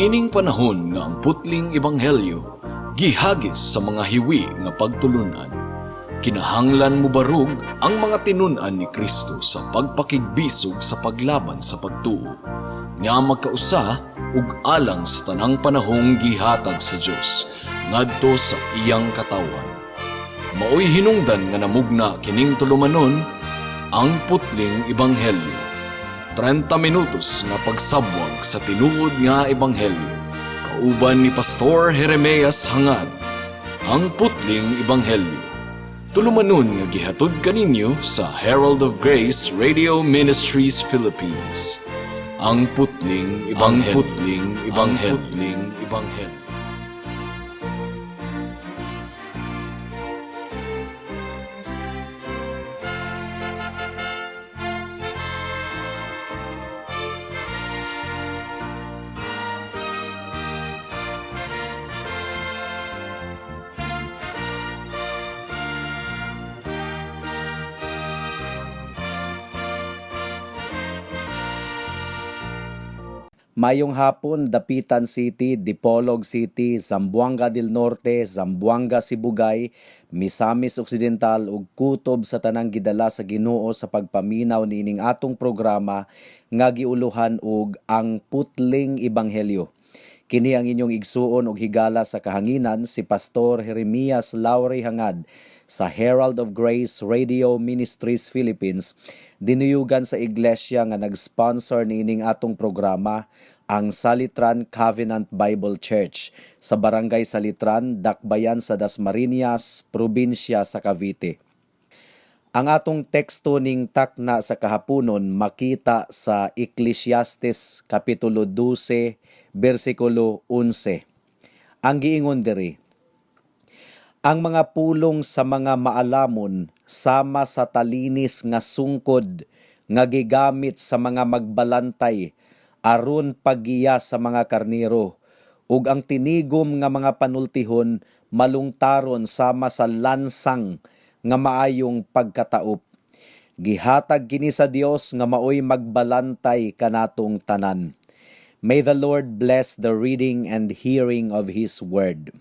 Niining panahon nga ang putling ebanghelyo gihagis sa mga hiwi nga pagtulunan, kinahanglan mobarog ang mga tinun-an ni Kristo sa pagpakigbisog sa paglaban sa pagtuo nga magkausa ug alang sa tanang panahong gihatag sa Dios ngadto sa iyang katawhan. Maoy hinungdan nga namugna kining tulumanon, Ang Putling Ebanghelyo. 30 minutos nga pagsabwag sa tinuod nga ebanghelyo. Kauban ni Pastor Jeremias Hangad. Ang Putling Ebanghelyo. Tulumanon nga gihatod kaninyo sa Herald of Grace Radio Ministries Philippines. Ang Putling Ebanghelyo. Ang Putling Ebanghelyo. Putling Ebanghelyo. Mayong hapon, Dapitan City, Dipolog City, Zamboanga del Norte, Zamboanga Sibugay, Misamis Occidental ug kutob sa tanang gidala sa Ginoo sa pagpaminaw niining atong programa nga giuluhan og Ang Putling Ebanghelyo. Kini ang inyong igsuon og higala sa kahanginan, si Pastor Jeremias Lauri Hangad sa Herald of Grace Radio Ministries Philippines, dinuyugan sa iglesia nga nag-sponsor niining atong programa, ang Salitran Covenant Bible Church sa Barangay Salitran, Dakbayan sa Dasmariñas, probinsya sa Cavite. Ang atong teksto ning takna sa kahaponon makita sa Ecclesiastes Kapitulo 12, versikulo 11. Ang giingon diri, "Ang mga pulong sa mga maalamon sama sa talinis nga sungkod nga gigamit sa mga magbalantay aron paggiya sa mga karniro, ug ang tinigom nga mga panultihon malungtaron sama sa lansang nga maayong pagkataup. Gihatag kini sa Dios nga maoy magbalantay kanatong tanan." May the Lord bless the reading and hearing of His word.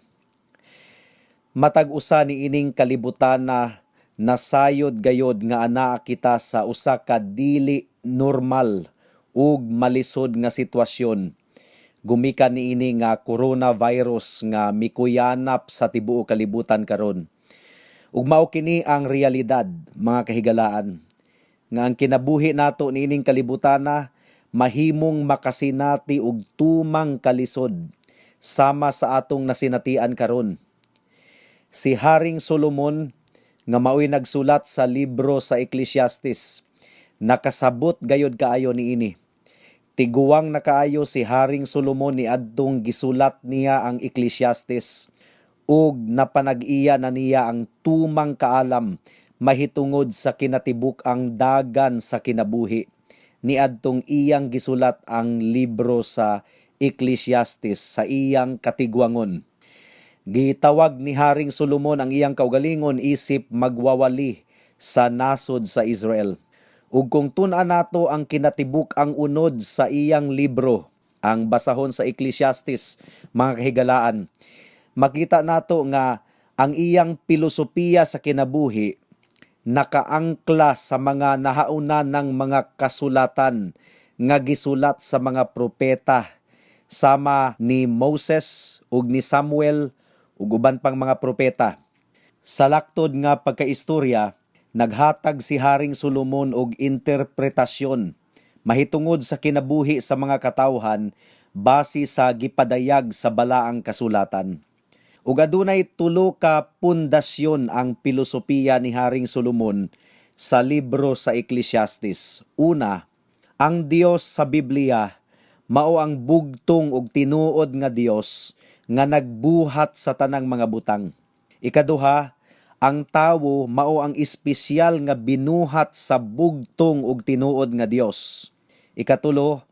Matag usa ni ining kalibutan na nasayod gayod nga anaa kita sa usa ka dili normal ug malisod nga sitwasyon gumikan niini nga coronavirus nga mikuyanap sa tibuok kalibutan karon. Ug mao kini ang realidad, mga kahigalaan, nga ang kinabuhi nato niining kalibutana mahimong makasinati og tumang kalisod sama sa atong nasinatian karon. Si Haring Solomon nga maoy nagsulat sa libro sa Ecclesiastes nakasabot gayod kaayo niini. Tiguang na kaayo si Haring Solomon niadtong gisulat niya ang Ecclesiastes ug napanag-iya na niya ang tumang kaalam mahitungod sa kinatibuk-ang dagan sa kinabuhi niadtong iyang gisulat ang libro sa Ecclesiastes sa iyang katigwangon. Gitawag ni Haring Solomon ang iyang kaugalingon isip magwawali sa nasod sa Israel. Ug kung tun-an nato ang kinatibuk-ang unod sa iyang libro, ang basahon sa Ecclesiastes, mga kahigalaan, makita nato nga ang iyang pilosopiya sa kinabuhi nakaangkla sa mga nahauna ng mga kasulatan nga gisulat sa mga propeta sama ni Moses ug ni Samuel ug uban pang mga propeta. Sa laktod nga pagkaistorya, naghatag si Haring Solomon og interpretasyon mahitungod sa kinabuhi sa mga katawhan base sa gipadayag sa balaang kasulatan. Ug adunay tulo ka pundasyon ang pilosopiya ni Haring Solomon sa libro sa Ecclesiastes. Una, ang Dios sa Biblia mao ang bugtong ug tinuod nga Dios nga nagbuhat sa tanang mga butang. Ikaduha, ang tawo mao ang espesyal nga binuhat sa bugtong ug tinuod nga Dios. Ikatulo,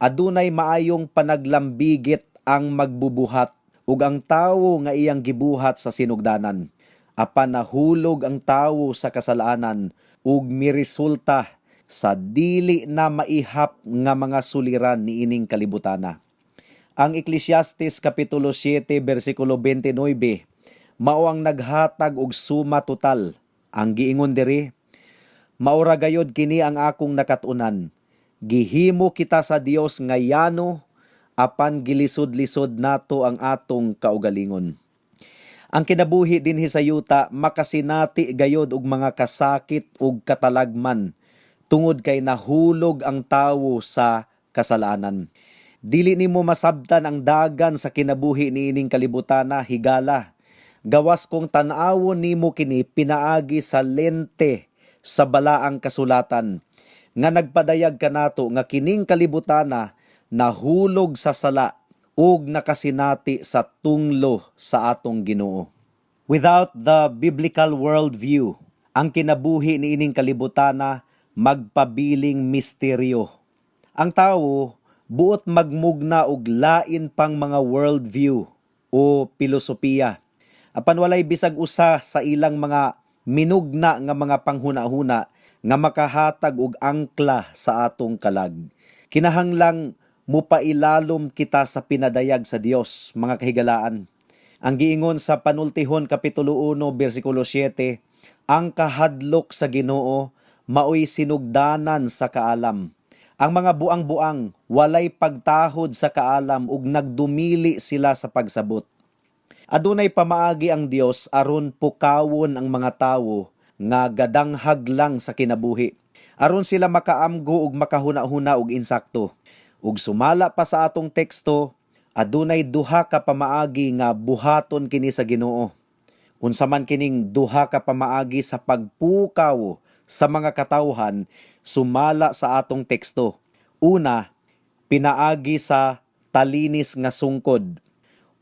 adunay maayong panaglambigit ang magbubuhat ug ang tawo nga iyang gibuhat sa sinugdanan. Apan nahulog ang tawo sa kasalanan ug miresulta sa dili na maihap nga mga suliran niining kalibutana. Ang Ecclesiastes Kapitulo 7 bersikulo 29 mao ang naghatag og suma total. Ang giingon diri, "Maura gayod kini ang akong nakat-unan. Gihimo kita sa Dios nga yano, apan gilisod-lisod nato ang atong kaugalingon." Ang kinabuhi dinhi sa yuta makasinati gayod og mga kasakit ug katalagman tungod kay nahulog ang tawo sa kasalanan. Dili nimo masabtan ang dagan sa kinabuhi niining kalibutana, higala, gawas kung tan-awon nimo kini pinaagi sa lente sa Balaang Kasulatan nga nagpadayag kanato nga kining kalibutana nahulog sa sala ug nakasinati sa tunglo sa atong Ginoo. Without the biblical worldview, ang kinabuhi niining kalibutana magpabiling misteryo. Ang tawo buot magmugna og lain pang mga worldview o pilosopiya. Apan walay bisag usa sa ilang mga minugna nga mga panghuna-huna nga makahatag og angkla sa atong kalag. Kinahanglang mupailalom kita sa pinadayag sa Dios, mga kahigalaan. Ang giingon sa Panultihon Kapitulo 1 bersikulo 7, ang kahadlok sa Ginoo maoy sinugdanan sa kaalam. Ang mga buang-buang walay pagtahod sa kaalam ug nagdumili sila sa pagsabot. Adunay pamaagi ang Dios aron pukawon ang mga tawo nga gadanghag lang sa kinabuhi, aron sila makaamgo ug makahuna-huna og insakto. Ug sumala pa sa atong teksto, adunay duha ka pamaagi nga buhaton kini sa Ginoo. Unsa man kining duha ka pamaagi sa pagpukaw sa mga katawhan sumala sa atong teksto? Una, pinaagi sa talinis nga sungkod.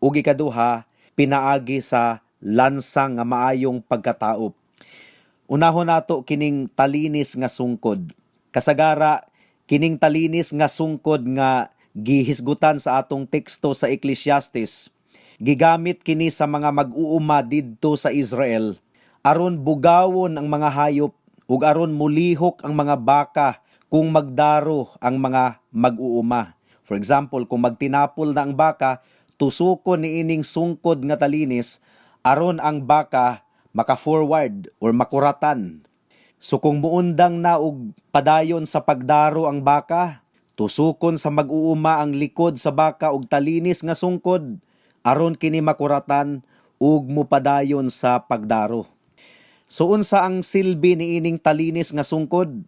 Ug ikaduha, pinaagi sa lansang nga maayong pagkataop. Unahon nato kining talinis nga sungkod. Kasagara kining talinis nga sungkod nga gihisgutan sa atong teksto sa Ecclesiastes, gigamit kini sa mga mag-uuma didto sa Israel aron bugawon ang mga hayop ug aron mulihok ang mga baka kung magdaro ang mga mag-uuma. For example, kung magtinapol na ang baka, tusukon niining sungkod nga talinis aron ang baka maka-forward or makuratan. So kung muundang na og padayon sa pagdaro ang baka, tusukon sa mag-uuma ang likod sa baka og talinis nga sungkod aron kini makuratan ug mupadayon sa pagdaro. So unsa ang silbi niining talinis nga sungkod?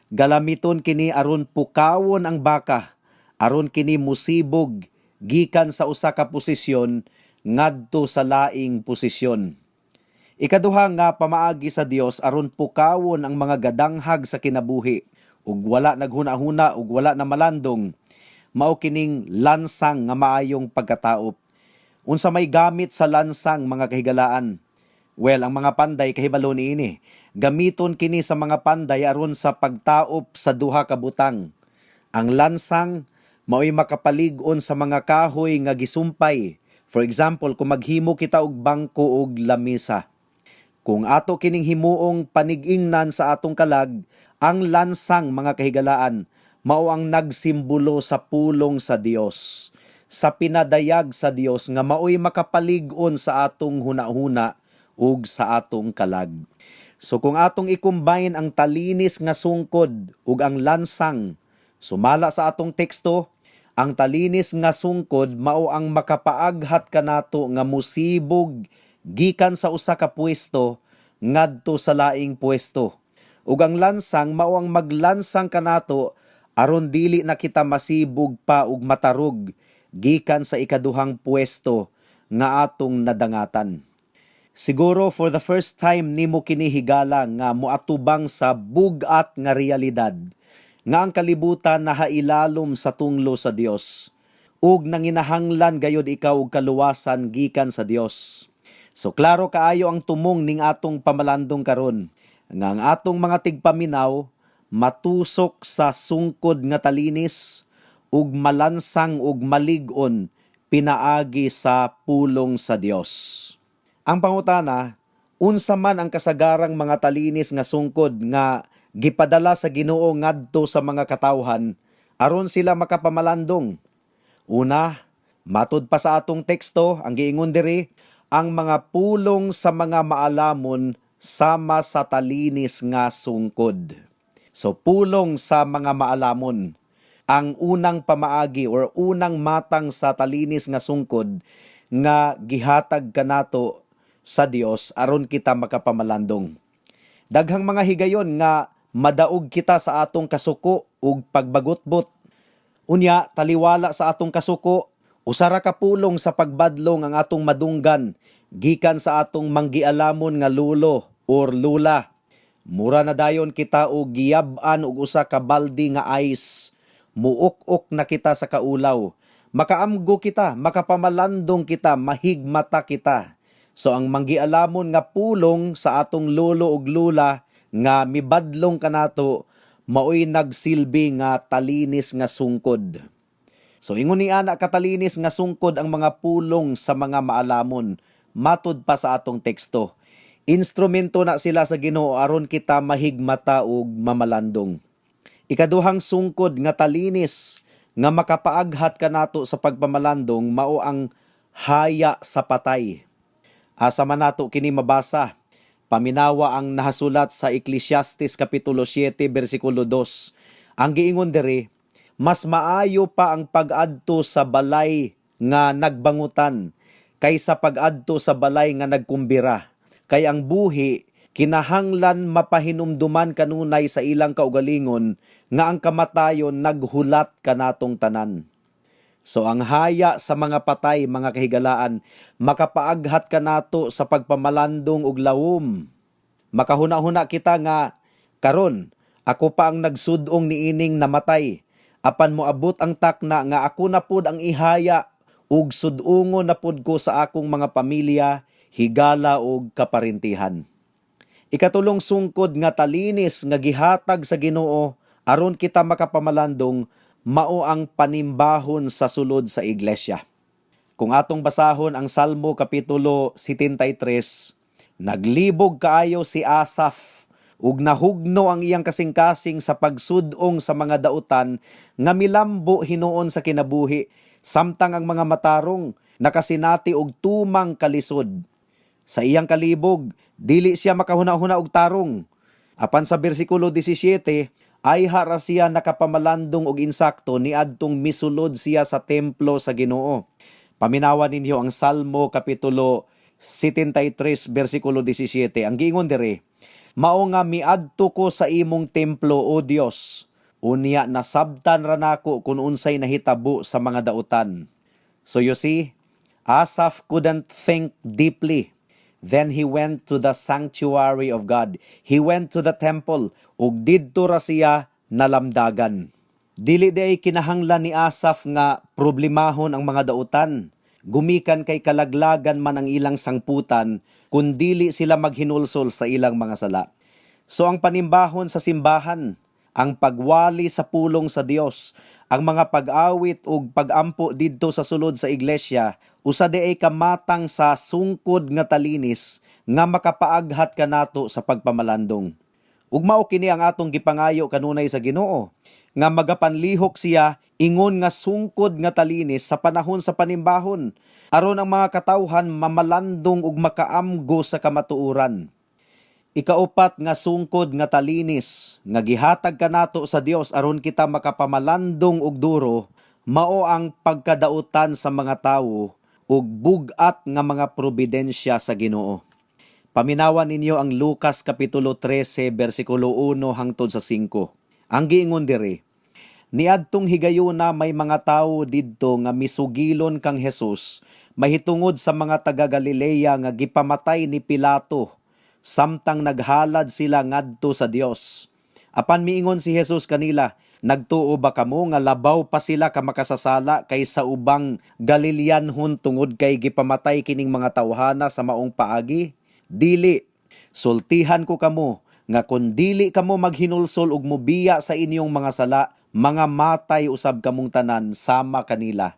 Galamiton kini aron pukawon ang baka, aron kini musibog gikan sa usa ka posisyon ngadto sa laing posisyon. Ikaduha nga pamaagi sa Dios aron pukawon ang mga gadanghag sa kinabuhi ug wala naghuna-huna ug wala na malandong mao kining lansang nga maayong pagkataop. Unsa may gamit sa lansang, mga kahigalaan? Well, ang mga panday kahibalo niini. Gamiton kini sa mga panday aron sa pagtaop sa duha ka butang. Ang lansang mao'y makapalig-on sa mga kahoy nga gisumpay. For example, kung maghimo kita og bangko og lamisa. Kung ato kining himuong panig-ingnan sa atong kalag, ang lansang, mga kahigalaan, mao ang nagsimbolo sa pulong sa Dios, sa pinadayag sa Dios nga maoy makapalig-on sa atong hunahuna ug sa atong kalag. So kung atong i-combine ang talinis nga sungkod ug ang lansang sumala sa atong teksto, ang talinis nga sungkod mao ang makapaaghat kanato nga musibog gikan sa usa ka pwesto ngadto sa laing pwesto. Ug ang lansang mao ang maglansang kanato aron dili na kita masibog pa ug matarog gikan sa ikaduhang pwesto nga atong nadangatan. Siguro for the first time nimo kini, higala, nga moatubang sa bug-at nga realidad nga ang kalibutan nahailalom sa tunglo sa Dios ug nanginahanglan gayod ikaw og kaluwasan gikan sa Dios. So klaro kaayo ang tumong ning atong pamalandong karon nga ang atong mga tigpaminaw matusok sa sungkod nga talinis ug malansang ug malig-on pinaagi sa pulong sa Dios. Ang pangutana, unsa man ang kasagarang mga talinis nga sungkod nga gipadala sa Ginoo ngadto sa mga katawhan aron sila makapamalandong? Una, Matud pa sa atong teksto, ang giingon diri, ang mga pulong sa mga maalamon sama sa talinis nga sungkod. So pulong sa mga maalamon, ang unang pamaagi or unang matang sa talinis nga sungkod nga gihatag kanato sa Dios aron kita makapamalandong. Daghang mga higayon nga madaog kita sa atong kasuko ug pagbagutbot. Unya, taliwala sa atong kasuko, usa ra ka pulong sa pagbadlong ang atong madunggan gikan sa atong manggialamon nga lulo or lula. Mura na dayon kita og giyab-an og usa ka balde nga ice. Muuk-ok na kita sa kaulaw. Makaamgo kita, makapamalandong kita, mahigmata kita. So ang manggialamon nga pulong sa atong lolo ug lula nga mibadlong kanato maoy nagsilbi nga talinis nga sungkod. So ingon ni ana katalinis nga sungkod ang mga pulong sa mga maalamon matud pa sa atong teksto. Instrumento na sila sa Ginoo aron kita mahigmata ug mamalandong. Ikaduhang sungkod nga talinis nga makapaaghat kanato sa pagpamalandong mao ang haya sa patay. Asa man nato kini mabasa? Paminawa ang nahasulat sa Ecclesiastes kapitulo 7 bersikulo 2. Ang giingon diri, mas maayo pa ang pag-adto sa balay nga nagbangutan kaysa pag-adto sa balay nga nagkumbira. Kay ang buhi kinahanglan mapahinumduman kanunay sa ilang kaugalingon nga ang kamatayon naghulat kanatong tanan. So ang haya sa mga patay, mga kahigalaan, makapaaghat kanato sa pagpamalandong ug lawom. Makahuna-huna kita nga karon ako pa ang nagsudong niining namatay. Apan moabot ang takna nga ako na pud ang ihaya ug sudungon na pud ko sa akong mga pamilya, higala ug kaparintihan. Ikatulong sungkod nga talinis nga gihatag sa Ginoo aron kita makapamalandong mao ang panimbahon sa sulod sa iglesia. Kung atong basahon ang Salmo kapitulo 73, naglibog kaayo si Asaph ug nahugno ang iyang kasing-kasing sa pagsudong sa mga dautan nga milambo hinuon sa kinabuhi samtang ang mga matarong nakasinati og tumang kalisod. Sa iyang kalibog, dili siya makahuna-huna og tarong. Apan sa bersikulo 17, ayha ra siya nakapamalandong og insakto niadtong misulod siya sa templo sa Ginoo. Paminawa ninyo ang Salmo kapitulo 73 bersikulo 17. Ang giingon diri, mao nga miadto ko sa imong templo, o Dios. Unya nasabtan ra nako kung unsay nahitabo sa mga dautan. So you see, Asaph couldn't think deeply. Then he went to the sanctuary of God. He went to the temple ug didto ra siya nalamdagan. Dili diay kinahanglan ni Asaph nga problemahon ang mga dautan. Gumikan kay kalaglagan man ang ilang sangputan kung dili sila maghinulsol sa ilang mga sala. So ang panimbahon sa simbahan, ang pagwali sa pulong sa Dios, ang mga pag-awit ug pagampo didto sa sulod sa iglesia, usa diay kamatang sa sungkod nga talinis nga makapaaghat kanato sa pagpamalandong. Ug mao kini ang atong gipangayo kanunay sa Ginoo nga magapanlihok siya ingon nga sungkod nga talinis sa panahon sa panimbahon aron ang mga katawhan mamalandong ug makaamgo sa kamatuoran. Ikaupat nga sungkod nga talinis nga gihatag kanato sa Dios aron kita makapamalandong og duro mao ang pagkadautan sa mga tawo ug bug-at nga mga providensya sa Ginoo. Paminawan ninyo ang Lucas kapitulo 13 bersikulo 1 hangtod sa 5. Ang giingon diri, niadtong higayuna may mga tawo didto nga misugilon kang Jesus mahitungod sa mga taga Galilea nga gipamatay ni Pilato samtang naghalad sila ngadto sa Dios. Apan miingon si Jesus kanila, "Nagtuo ba kamo nga labaw pa sila ka makasasala kaysa ubang Galileanhon tungod kay gipamatay kining mga tawhana sa maong paagi? Dili. Sultihan ko kamo nga kun dili kamo maghinulsol ug mobiya sa inyong mga sala, mga matay usab kamong tanan sama kanila.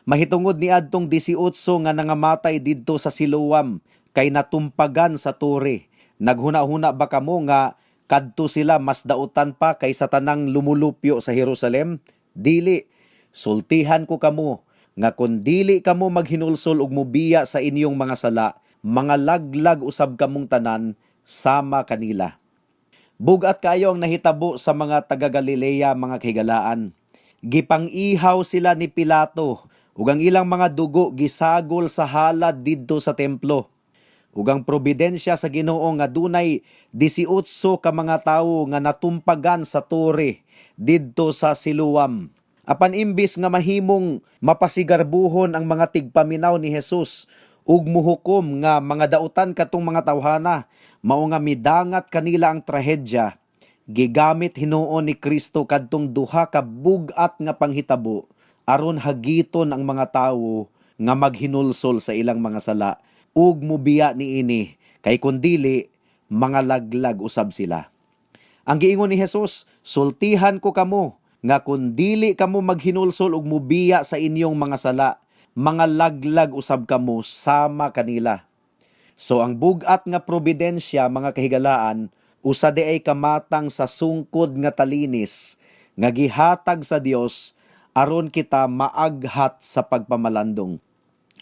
Mahitungod ni adtong 18 nga nangamatay didto sa Siloam kay natumpagan sa tore. Naghuna-huna ba kamo nga kadto sila mas dautan pa kaysa tanang lumulupyo sa Jerusalem? Dili. Sultihan ko kamo nga kun dili kamo maghinulsol ug mubiya sa inyong mga sala, mga laglag usab kamong tanan sama kanila. Bugat kayo ang nahitabo sa mga taga Galilea, mga kahigalaan. Gipang-ihaw sila ni Pilato ug ang ilang mga dugo gisagol sa halad didto sa templo. Ug ang providensya sa Ginoo nga dunay 18 ka mga tawo nga natumpagan sa tore didto sa Siloam. Apan imbis nga mahimong mapasigarbuhon ang mga tigpaminaw ni Jesus ug muhukom nga mga dautan katong mga tawhana, mao nga midangat kanila ang trahedya, gigamit hinuon ni Kristo kadtong duha ka bug-at nga panghitabo aron hagiton ang mga tawo nga maghinulsol sa ilang mga sala ug mubiya niini, kay kun dili, mga laglag usab sila. Ang giingon ni Jesus, "Sultihan ko kamo nga kun dili kamo maghinulsol ug mubiya sa inyong mga sala, mga laglag usab kamo sama kanila." So ang bugat nga providensya, mga kahigalaan, usa diay kamatang sa sungkod nga talinis nga gihatag sa Dios aron kita maaghat sa pagpamalandong.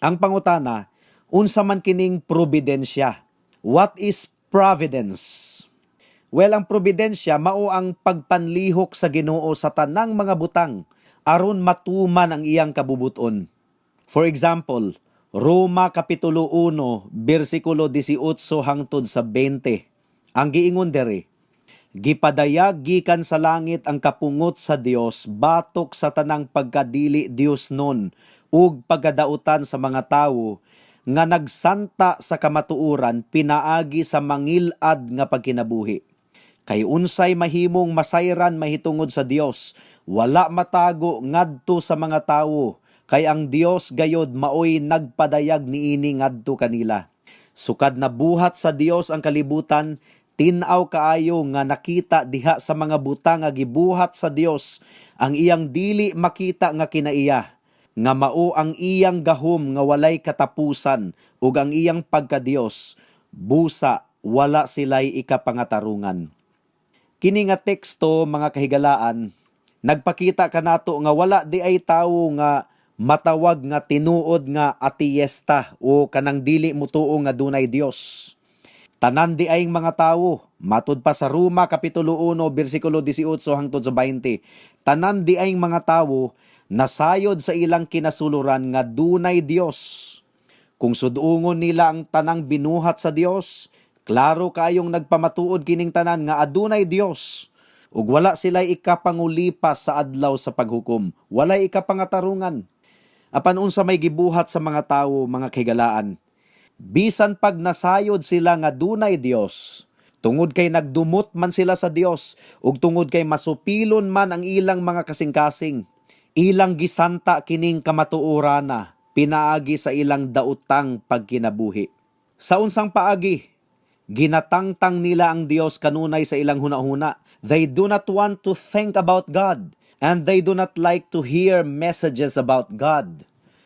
Ang pangutana, unsa man kining providensya? What is providence? Well, ang providensya mao ang pagpanlihok sa Ginoo sa tanang mga butang aron matuman ang iyang kabubuton. For example, Roma Kapitulo 1, bersikulo 18 hangtod sa 20. Ang giingon diri, "Gipadayag gikan sa langit ang kapungot sa Dios batok sa tanang pagkadili Diosnon ug pagkadautan sa mga tawo nga nagsanta sa kamatuoran pinaagi sa mangilad nga pagkinabuhi. Kay unsay mahimong masayran mahitungod sa Dios, wala matago ngadto sa mga tawo, kay ang Dios gayod maoy nagpadayag niini ngadto kanila. Sukad nabuhat sa Dios ang kalibutan, tin-aw kaayo nga nakita diha sa mga butang nga gibuhat sa Dios ang iyang dili makita nga kinaiya, nga mao ang iyang gahom nga walay katapusan ug ang iyang pagka-Dios, busa wala sila'y ikapangatarungan." Kini nga teksto, mga kahigalaan, nagpakita kanato nga wala diay tawo nga matawag nga tinuod nga ateista o kanang dili mutuo nga dunay Dios. Tanan diay mga tawo, matud pa sa Roma Kapitulo 1 bersikulo 18 hangtod sa 20, tanan diay mga tawo nasayod sa ilang kinasuluran nga dunay Dios. Kung sudungon nila ang tanang binuhat sa Dios, klaro kayong nagpamatuod kining tanan nga adunay Dios. Ug wala sila ikapangulipas sa adlaw sa paghukom, walay ikapangatarungan. Apan unsa may gibuhat sa mga tawo, mga kahigalaan? Bisan pag nasayod sila nga dunay Dios, tungod kay nagdumot man sila sa Dios ug tungod kay masupilon man ang ilang mga kasing-kasing, ilang gisanta kining kamatuorana pinaagi sa ilang daotang pagkinabuhi. Sa unsang paagi? Ginatangtang nila ang Dios kanunay sa ilang hunahuna. They do not want to think about God and they do not like to hear messages about God.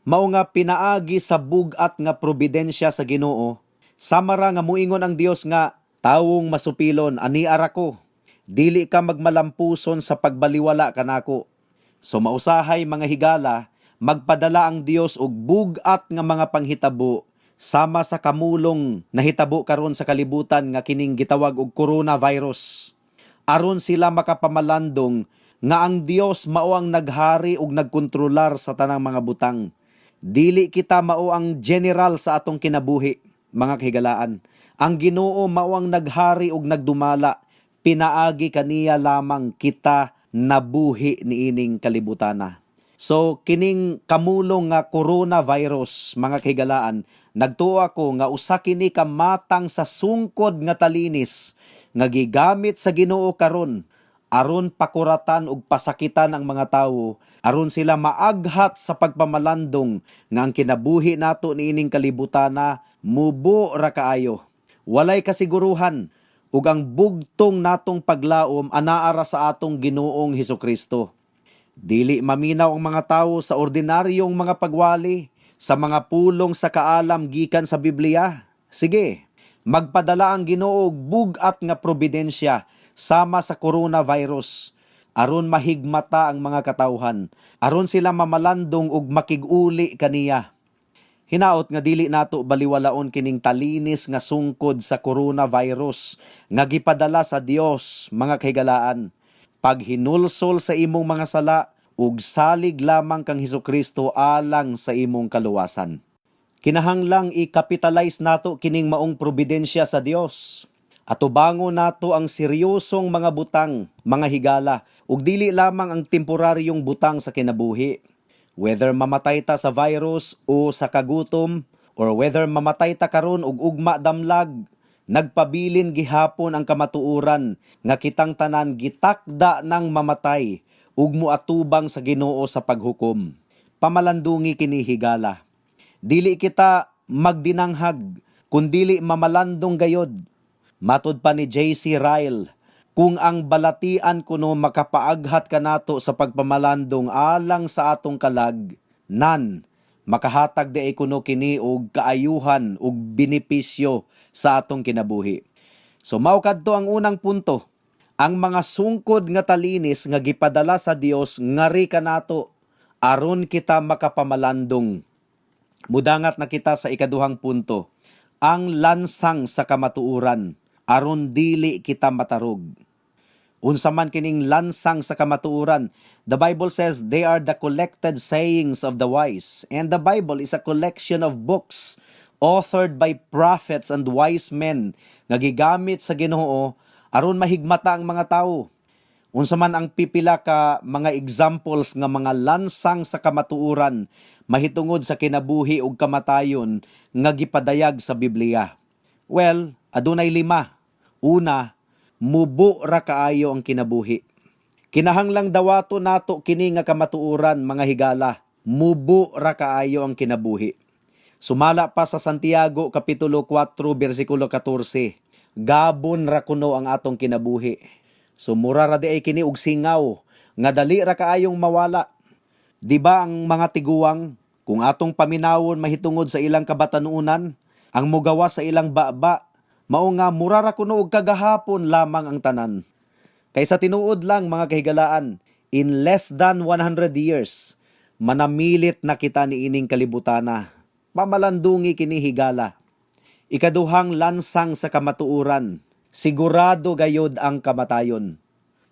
Mao nga pinaagi sa bugat nga providensya sa Ginoo, samara nga muingon ang Dios nga, "Tawong masupilon, ania ra ko. Dili ka magmalampuson sa pagbaliwala kanako." So mausahay, mga higala, magpadala ang Dios og bugat nga mga panghitabo sama sa kamulong nahitabo karon sa kalibutan nga kining gitawag og coronavirus, aron sila makapamalandong nga ang Dios mao ang naghari ug nagkontrolar sa tanang mga butang. Dili kita mao ang general sa atong kinabuhi, mga kahigalaan. Ang Ginoo mao ang naghari ug nagdumala. Pinaagi kaniya lamang kita nabuhi niining kalibutana. So kining kamulong nga coronavirus, mga kahigalaan, nagtuo ako nga usa kini ka matang sa sungkod nga talinis nga gigamit sa Ginoo karon aron pakuratan ug pasakitan ang mga tawo, aron sila maaghat sa pagpamalandong nga ang kinabuhi nato niining kalibutana mubo ra kaayo. Walay kasiguruhan ug ang bugtong natong paglaom anaa ra sa atong Ginoong Hesukristo. Dili maminaw ang mga tawo sa ordinaryong mga pagwali, sa mga pulong sa kaalam gikan sa Biblia. Sige, magpadala ang Ginoo og bug-at nga providensya sama sa coronavirus Aron mahigmata ang mga katawhan, aron sila mamalandong ug makig-uli kaniya. Hinaot nga dili nato baliwalaon kining talinis nga sungkod sa coronavirus nga gipadala sa Dios, mga kahigalaan. Paghinulsol sa imong mga sala ug salig lamang kang Hesukristo alang sa imong kaluwasan. Kinahanglang i-capitalize nato kining maong providensya sa Dios. Atubangon nato ang seryosong mga butang, mga higala, ug dili lamang ang temporaryong butang sa kinabuhi. Whether mamatay ta sa virus o sa kagutom, or whether mamatay ta karon ug ugma damlag, nagpabilin gihapon ang kamatuoran nga kitang tanan gitakda ng mamatay ug moatubang sa Ginoo sa paghukom. Pamalandungi kini, higala. Dili kita magdinanghag, kundili mamalandong gayod. Matod pa ni J.C. Ryle, kung ang balatian kuno makapaaghat kanato sa pagpamalandong alang sa atong kalag, nan makahatag di kuno kini og kaayuhan ug benepisyo sa atong kinabuhi. So mao kadto ang unang punto. Ang mga sungkod nga talinis nga gipadala sa Dios ngari kanato aron kita makapamalandong. Mudangat na kita sa ikaduhang punto. Ang lansang sa kamatuoran aron dili kita matarog. Unsa man kining lansang sa kamatuoran? The Bible says they are the collected sayings of the wise. And the Bible is a collection of books authored by prophets and wise men nga gigamit sa Ginoo aron mahigmata ang mga tawo. Unsa man ang pipila ka mga examples nga mga lansang sa kamatuoran mahitungod sa kinabuhi ug kamatayon nga gipadayag sa Biblia? Well, adunay lima. Una, mubo ra kaayo ang kinabuhi. Kinahanglang dawato nato kini nga kamatuoran, mga higala. Mubo ra kaayo ang kinabuhi. Sumala pa sa Santiago kapitulo 4 bersikulo 14. Gabon ra kuno ang atong kinabuhi. So mura ra di ay kini og singaw nga dali ra kaayong mawala. Di ba ang mga tiguang, kung atong paminawon mahitungod sa ilang kabatanunan, ang mugawa sa ilang baba, mao nga mura ra kuno og kagahapon lamang ang tanan. Kay sa tinuod lang, mga kahigalaan, in less than 100 years, manamilit na kita niining kalibutana. Pamalandungi kini, higala. Ikaduhang lansang sa kamatuoran, sigurado gayod ang kamatayon.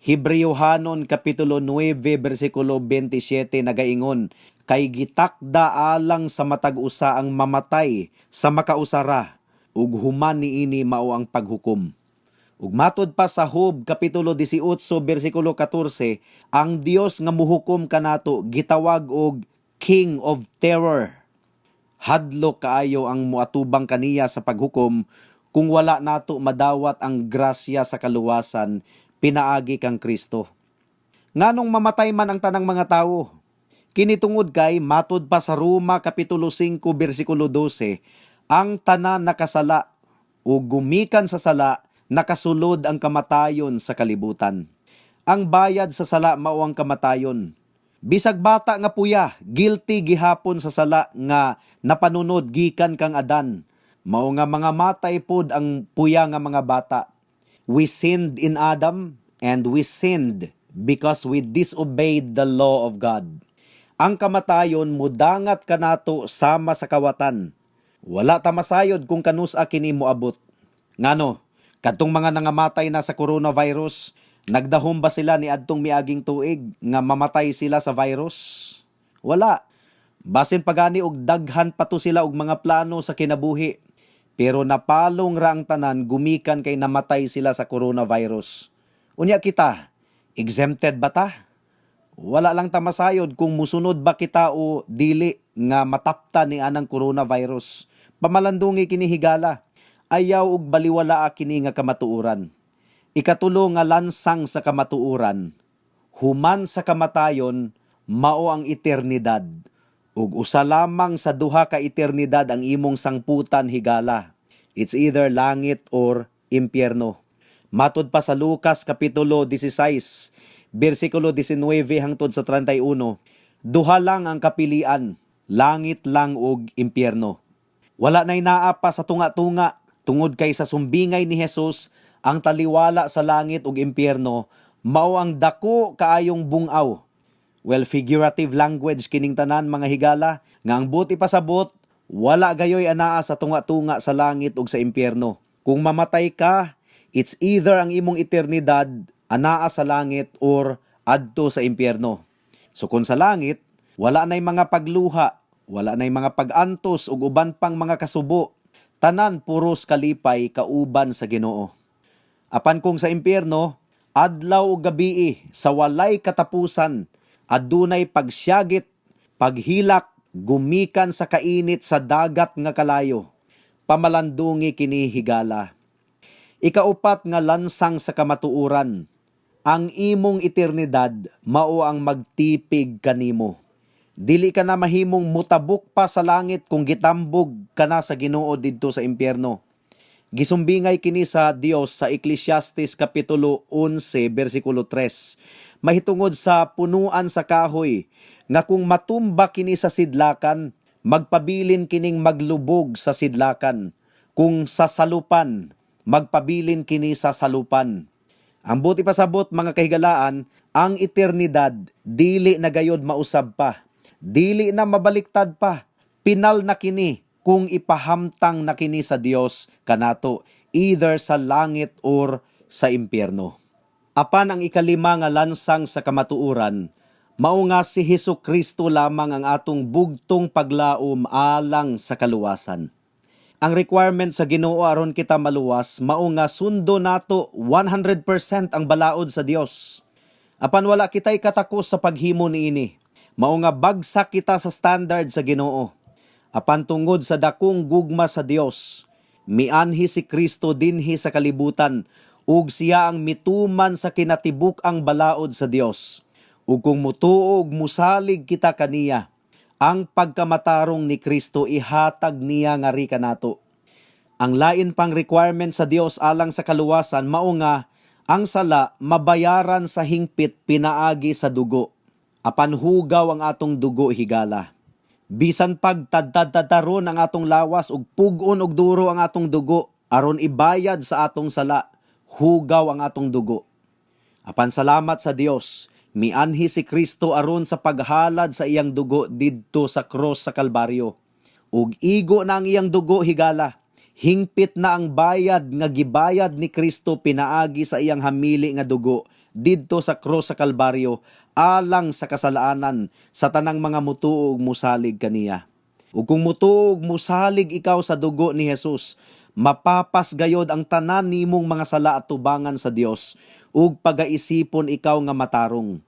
Hebreohanon kapitulo 9 bersikulo 27 nagaingon, "Kay gitakda alang sa matag usa ang mamatay sa makausara, ug human niini mao ang paghukom." Ug matod pa sa Job kapitulo 18 bersikulo 14, ang Dios nga muhukom kanato gitawag og King of Terror. Hadlok kaayo ang muatubang kaniya sa paghukom kung wala nato madawat ang grasya sa kaluwasan pinaagi kang Kristo. Nganong mamatay man ang tanang mga tawo? Kini tungod kay matod pa sa Roma kapitulo 5 bersikulo 12, ang tanan nakasala ug gumikan sa sala nakasulod ang kamatayon sa kalibutan. Ang bayad sa sala mao ang kamatayon. Bisag bata nga puya, guilty gihapon sa sala nga napanunod gikan kang Adan. Mao nga mga matay pod ang puya nga mga bata. We sinned in Adam and we sinned because we disobeyed the law of God. Ang kamatayon mudangat kanato sama sa kawatan. Wala ta masayod kung kanusa kini moabot. Ngano, kadtong mga nangamatay na sa coronavirus, nagdahom ba sila ni adtong miaging tuig nga mamatay sila sa virus? Wala. Basin pagani og daghan pa to sila og mga plano sa kinabuhi. Pero napalong ra ang tanan gumikan kay namatay sila sa coronavirus. Unya kita, exempted ba ta? Wala lang ta masayod kung musunod ba kita o dili nga matapta ni anang coronavirus. Pamalandungi kini, higala. Ayaw og baliwala kini nga kamatuoran. Ikatulo nga lansang sa kamatuoran, human sa kamatayon mao ang eternidad. Ug usa lamang sa duha ka eternidad ang imong sangputan, higala. It's either langit or impyerno. Matod pa sa Lucas kapitulo 16, bersikulo 19 hangtod sa 31, duha lang ang kapilian, langit lang ug impyerno. Wala na'y naa pa sa tunga-tunga tungod kay sa sumbingay ni Jesus, ang taliwala sa langit ug impyerno Mao ang dako kaayong bungaw. Well, figurative language kining tanan, mga higala, nga ang buot ipasabot, wala gayoy anaa sa tunga-tunga sa langit ug sa impyerno. Kung mamatay ka, it's either ang imong eternidad anaa sa langit or adto sa impyerno. So kung sa langit, wala na'y mga pagluha, wala na'y mga pag-antos ug uban pang mga kasubo. Tanan puros kalipay kauban sa Ginoo. Apan kung sa impyerno, adlaw ug gabii sa walay katapusan, adunay pagsyagit, paghilak, gumikan sa kainit sa dagat nga kalayo. Pamalandungi kini, higala. Ikaupat nga lansang sa kamatuoran, ang imong eternidad mao ang magtipig kanimo. Dili ka na mahimong mutabok pa sa langit kung gitambog ka na sa Ginoo didto sa impyerno. Gisumbingay kini sa Dios sa Ecclesiastes kapitulo 11 bersikulo 3. Mahitungod sa punuan sa kahoy nga kung matumba kini sa sidlakan, magpabilin kining maglubog sa sidlakan. Kung sa salupan, magpabilin kini sa salupan. Ang buot ipasabot, mga kahigalaan, ang eternidad dili na gayod mausab pa. Dili na mabaliktad pa. Pinal na kini kung ipahamtang na kini sa Dios kanato, either sa langit or sa impyerno. Apan ang ikalima nga lansang sa kamatuoran, mao nga si Hesus Kristo lamang ang atong bugtong paglaom alang sa kaluwasan. Ang requirement sa Ginoo aron kita maluwas mao nga sundo nato 100% ang balaod sa Dios. Apan wala kitay katakos sa paghimo niini. Mao nga bagsak kita sa standard sa Ginoo. Apan tungod sa dakong gugma sa Dios, mianhi si Kristo dinhi sa kalibutan ug siya ang mituman sa kinatibuk-ang balaod sa Dios. Ug kung mutuo ug musalig kita kaniya, ang pagkamatarong ni Kristo ihatag niya ngari kanato. Ang lain pang requirement sa Dios alang sa kaluwasan mao nga ang sala mabayaran sa hingpit pinaagi sa dugo. Apan hugaw ang atong dugo, higala. Bisan pag tadtad-tadtaron ang atong lawas ug pug-on og duro ang atong dugo aron ibayad sa atong sala, hugaw ang atong dugo. Apan salamat sa Dios, mianhi si Kristo aron sa paghalad sa iyang dugo didto sa cross sa Kalbaryo. Ug igo na ang iyang dugo, higala. Hingpit na ang bayad nga gibayad ni Kristo pinaagi sa iyang hamili nga dugo didto sa cross sa Kalbaryo alang sa kasalaanan sa tanang mga mutuo ug musalig kaniya. Ug kung mutuo ug musalig ikaw sa dugo ni Jesus, mapapas gayod ang tanan nimong mga sala at tubangan sa Dios ug pagaisipon ikaw nga matarong.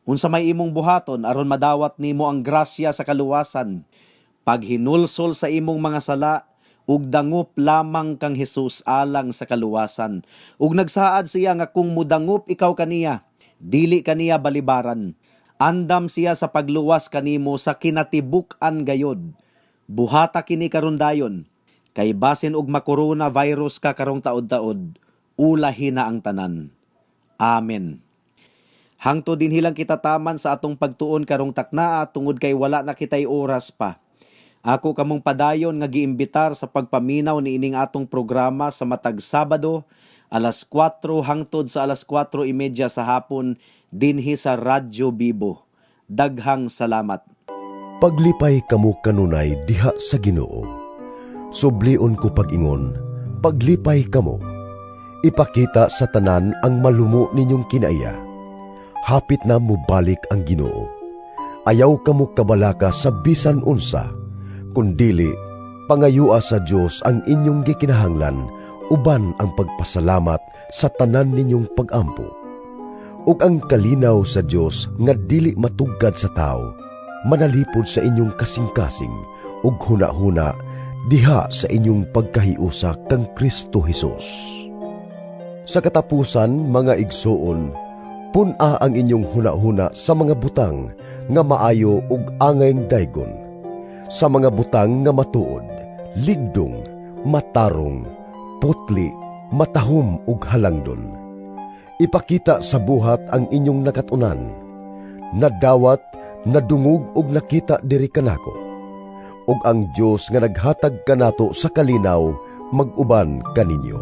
Unsa may imong buhaton aron madawat nimo ang grasya sa kaluwasan? Paghinulsol sa imong mga sala ug dangop lamang kang Jesus alang sa kaluwasan. Ug nagsaad siya nga kung mudangop ikaw kaniya, dili kaniya balibaran. Andam siya sa pagluwas kanimo sa kinatibuk-an gayod. Buhata kini karon dayon. Kay basin og makorona virus ka karong taod-taod, ulahi na ang tanan. Amen. Hangtod dinhi lang kita taman sa atong pagtuon karong taknaa tungod kay wala na kitay oras pa. Ako kamong padayon nga giimbitar sa pagpaminaw niining atong programa sa matag Sabado alas 4 hangtod sa alas 4:30 sa hapon dinhi sa Radyo Bibo. Daghang salamat. Paglipay kamo kanunay diha sa Ginoo. Sublion ko pag-ingon, paglipay kamo. Ipakita sa tanan ang malumo ninyong kinaiya. Hapit na mobalik ang Ginoo. Ayaw kamo kabalaka sa bisan unsa, kundili pangayua sa Dios ang inyong gikinahanglan uban ang pagpasalamat sa tanan ninyong pagampo. Ug ang kalinaw sa Dios nga dili matugkad sa tao, manalipod sa inyong kasing-kasing ug hunahuna diha sa inyong pagkahiusa kang Kristo Hesus. Sa katapusan, mga igsuon, pun-a ang inyong hunahuna sa mga butang nga maayo ug angayng daygon, sa mga butang nga matuod, ligdong, matarong, putli, matahom ug halangdon. Ipakita sa buhat ang inyong nakat-unan, nadawat, nadungog ug nakita diri kanako. Ug ang Dios nga naghatag kanato sa kalinaw mag-uban kaninyo.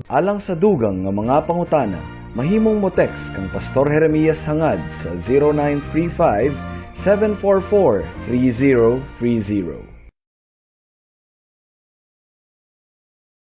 Alang sa dugang nga mga pangutana, Mahimong mo text kang Pastor Jeremias Hangad sa 0935 744 3030.